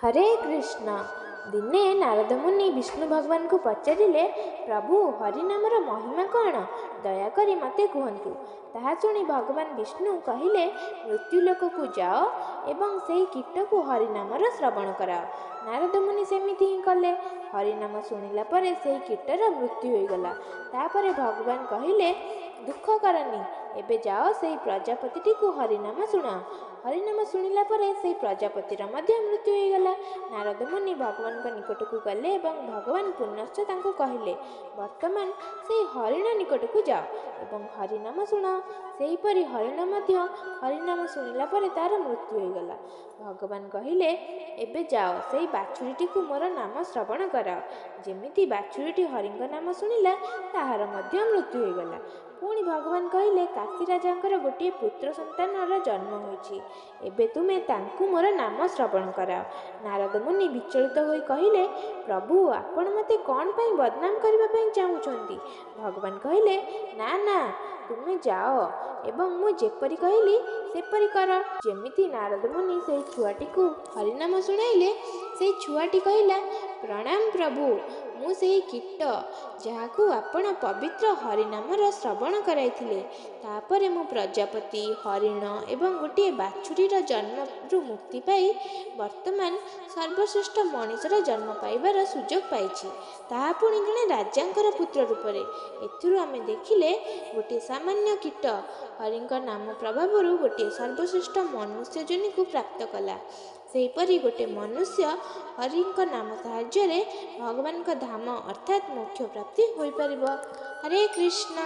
ହରେ କୃଷ୍ଣ। ଦିନେ ନାରଦ ମୁନି ବିଷ୍ଣୁ ଭଗବାନଙ୍କୁ ପଚାରିଲେ, ପ୍ରଭୁ, ହରିନାମର ମହିମା କ'ଣ? ଦୟାକରି ମୋତେ କୁହନ୍ତୁ। ତାହା ଶୁଣି ଭଗବାନ ବିଷ୍ଣୁ କହିଲେ, ମୃତ୍ୟୁଲୋକକୁ ଯାଅ ଏବଂ ସେହି କୀଟକୁ ହରିନାମର ଶ୍ରବଣ କରାଅ। ନାରଦ ମୁନି ସେମିତି ହିଁ କଲେ। ହରିନାମ ଶୁଣିଲା ପରେ ସେହି କୀଟର ମୃତ୍ୟୁ ହୋଇଗଲା। ତାପରେ ଭଗବାନ କହିଲେ, ଦୁଃଖ କରନି, ଏବେ ଯାଅ, ସେହି ପ୍ରଜାପତିଟିକୁ ହରିନାମ ଶୁଣାଅ। ହରିନାମ ଶୁଣିଲା ପରେ ସେହି ପ୍ରଜାପତିର ମଧ୍ୟ ମୃତ୍ୟୁ ହୋଇଗଲା। ନାରଦ ମୁନି ଭଗବାନଙ୍କ ନିକଟକୁ ଗଲେ ଏବଂ ଭଗବାନ ପୁନଶ୍ଚ ତାଙ୍କୁ କହିଲେ, ବର୍ତ୍ତମାନ ସେହି ହରିଣ ନିକଟକୁ ଯାଅ ଏବଂ ହରିନାମ ଶୁଣାଅ। ସେହିପରି ହରିଣ ମଧ୍ୟ ହରିନାମ ଶୁଣିଲା ପରେ ତା'ର ମୃତ୍ୟୁ ହୋଇଗଲା। ଭଗବାନ କହିଲେ, ଏବେ ଯାଅ, ସେଇ ବାଛୁରୀଟିକୁ ମୋର ନାମ ଶ୍ରବଣ କରାଅ। ଯେମିତି ବାଛୁରୀଟି ହରିଙ୍କ ନାମ ଶୁଣିଲା, ତାହାର ମଧ୍ୟ ମୃତ୍ୟୁ ହୋଇଗଲା। ପୁଣି ଭଗବାନ କହିଲେ, କାଶୀ ରାଜାଙ୍କର ଗୋଟିଏ ପୁତ୍ର ସନ୍ତାନର ଜନ୍ମ ହୋଇଛି, ଏବେ ତୁମେ ତାଙ୍କୁ ମୋର ନାମ ଶ୍ରବଣ କରାଅ। ନାରଦ ମୁନି ବିଚଳିତ ହୋଇ କହିଲେ, ପ୍ରଭୁ, ଆପଣ ମୋତେ କ'ଣ ପାଇଁ ବଦନାମ କରିବା ପାଇଁ ଚାହୁଁଛନ୍ତି? ଭଗବାନ କହିଲେ, ନା ନା, ତୁମେ ଯାଅ ଏବଂ ମୁଁ ଯେପରି କହିଲି ସେପରି କର। ଯେମିତି ନାରଦ ମୁନି ସେହି ଛୁଆଟିକୁ ହରିନାମ ଶୁଣାଇଲେ, ସେଇ ଛୁଆଟି କହିଲା, ପ୍ରଣାମ ପ୍ରଭୁ, ମୁଁ ସେହି କୀଟ ଯାହାକୁ ଆପଣ ପବିତ୍ର ହରିନାମର ଶ୍ରବଣ କରାଇଥିଲେ। ତାପରେ ମୁଁ ପ୍ରଜାପତି, ହରିଣ ଏବଂ ଗୋଟିଏ ବାଛୁରୀର ଜନ୍ମରୁ ମୁକ୍ତି ପାଇ ବର୍ତ୍ତମାନ ସର୍ବଶ୍ରେଷ୍ଠ ମଣିଷର ଜନ୍ମ ପାଇବାର ସୁଯୋଗ ପାଇଛି, ତାହା ପୁଣି ଜଣେ ରାଜାଙ୍କର ପୁତ୍ର ରୂପରେ। ଏଥିରୁ ଆମେ ଦେଖିଲେ, ଗୋଟିଏ ସାମାନ୍ୟ କୀଟ ହରିଙ୍କ ନାମ ପ୍ରଭାବରୁ ଗୋଟିଏ ସର୍ବଶ୍ରେଷ୍ଠ ମନୁଷ୍ୟ ଯୋନିକୁ ପ୍ରାପ୍ତ କଲା। ସେହିପରି ଗୋଟିଏ ମନୁଷ୍ୟ ହରିଙ୍କ ନାମ ସାହାଯ୍ୟରେ ଭଗବାନଙ୍କ ଧାମ ଅର୍ଥାତ୍ ମୋକ୍ଷ ପ୍ରାପ୍ତି ହୋଇପାରିବ। ହରେ କୃଷ୍ଣ।